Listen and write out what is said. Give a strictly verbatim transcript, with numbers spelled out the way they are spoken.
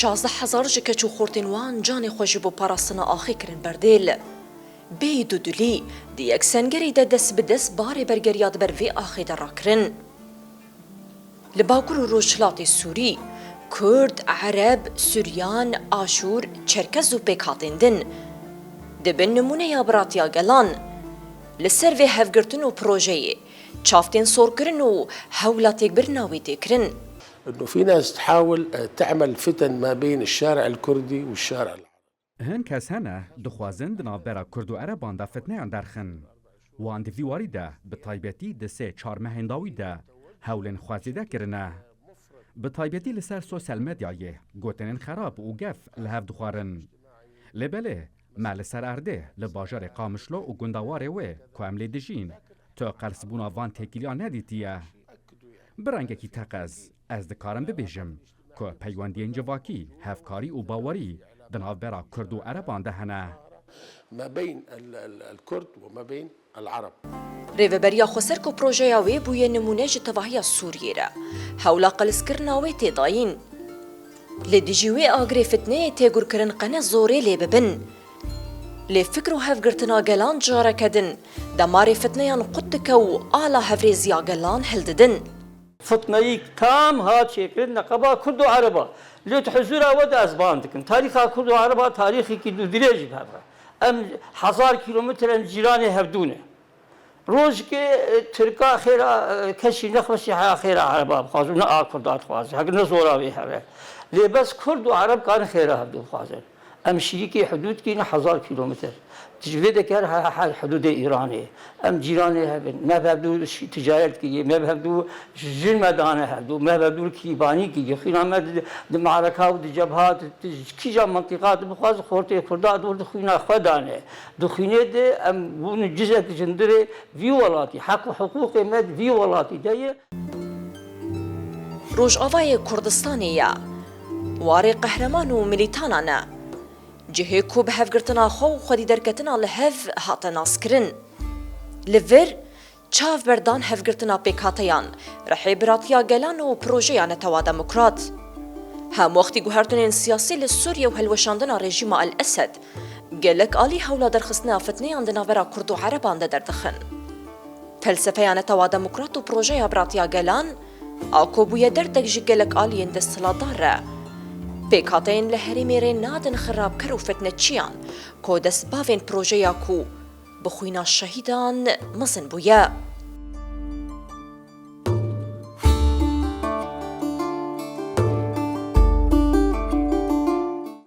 Şazdeh hezar ji keç û xortên wan canê xwe ji bo parastina axê kirin berdêl. Bêyî dudilî, di yek sengerî de dest bi dest barê bergeriya di ber vê axê de rakirin. Li Bakur û Rojhilatê Sûrî, Kurd, Ereb, Suryan, Aşûr, Çerkez û pêkhatên din dibin nimûneya biratiya gelan. Li ser vê hevgirtin û projeyê çav tên sorkirin û hewla têkbirina wê tê kirin. إنه في ناس تحاول تعمل فتن ما بين الشارع الكردي والشارع العربي. Hin kes hene dixwazin di navbera Kurd û Ereban de fitneyan derxin. Wan di vî warî de, bi taybetî di sê çar mehên dawî de hewlên xwe zêde kirine. Bi taybetî li ser sosyal medyayê gotinên xerab û gef li hev dixwarin. Lê belê, me li ser erdê li bajarê Qamişlo û gunda warê wê ku em lê dijîn, tu qelsbûna van têkiliyan nedîtiye. Bi rengekî teqez, ez dikarim bibêjim ku peywendiyên civakî, hevkarî û bawerî di navbera Kurd û Ereban de hene. ما بين ال- ال- الكرد وما بين العرب. Rêveberiya Xweser ku projeya wê bûye nimûne ji tevahiya Sûriyê re, hewla qelizkirina wê tê dayîn. Li dijî wê agirê fitneyê tê gurkirin qe ne zorê lê bibin. Lê fikr û hevgirtina gelan careke din demarê fitneyan qut dike û ala hevrêziya gelan hildidin. Fitneyî tam hat çêkirin neqeba Kurd û Ereba. Lê di huzûra we de ez ban dikim. Tarîxa Kurd û Ereba tarîxekî dûrdirêj bi hev re. Em hezar kîlometre em cîranê hevdû ne. Rojikê e, Tirka xêra e, kesî nexwesî heya xêra Ereba bixwazin, ne a Kurda dixwazin. Heke ne zora wê hebe. Lê bes Kurd û Ereb karin xêra hevdû bixwazin. Em şirîkê hidûd kî ne hezar kîlometre. Ji vê deker he- he- hidûdê Îranê. Em cîranê hev in. Me bi hevdû şî- ticaret kiriye, me bi hevdû jin me dane hevdû, me bi hevdû kirîbanî kiriye. Xwîna me di, di me'reka û di cebha, di, di kîja mintîqa di bixwaze xortê Kurda dor di xwîna xwe dane. Di xwînê de em bûn cizek ji hundirê vî welatî. Heq û hiqûqê me di vî welatî de ye. Rojavayê Kurdistanê ye. Warê qehreman û milîtanan e. Cihê ku bi hevgirtina xwe û xwedî derketina li hev hate naskirin. Li vir çav berdan hevgirtina pêkhateyan, rihê biratiya gelan û projeya Netewa Demokrat. Hemwextî guhertinên siyasî li Sûriye û hilweşandina rejîma El Esed gelek alî hewla derxistina fitneyan di navbera Kurd û Ereban de derdixin. Felsefeya Netewa Demokrat û projeya Biratiya Gelan a ku bûye derdek ji gelek aliyên desthilatdar re. Pêkhateyên li herêmê rê nadin xirabker û fitneçiyan ku destbavên projeya ku bi xwîna şehîdan mezin bûye.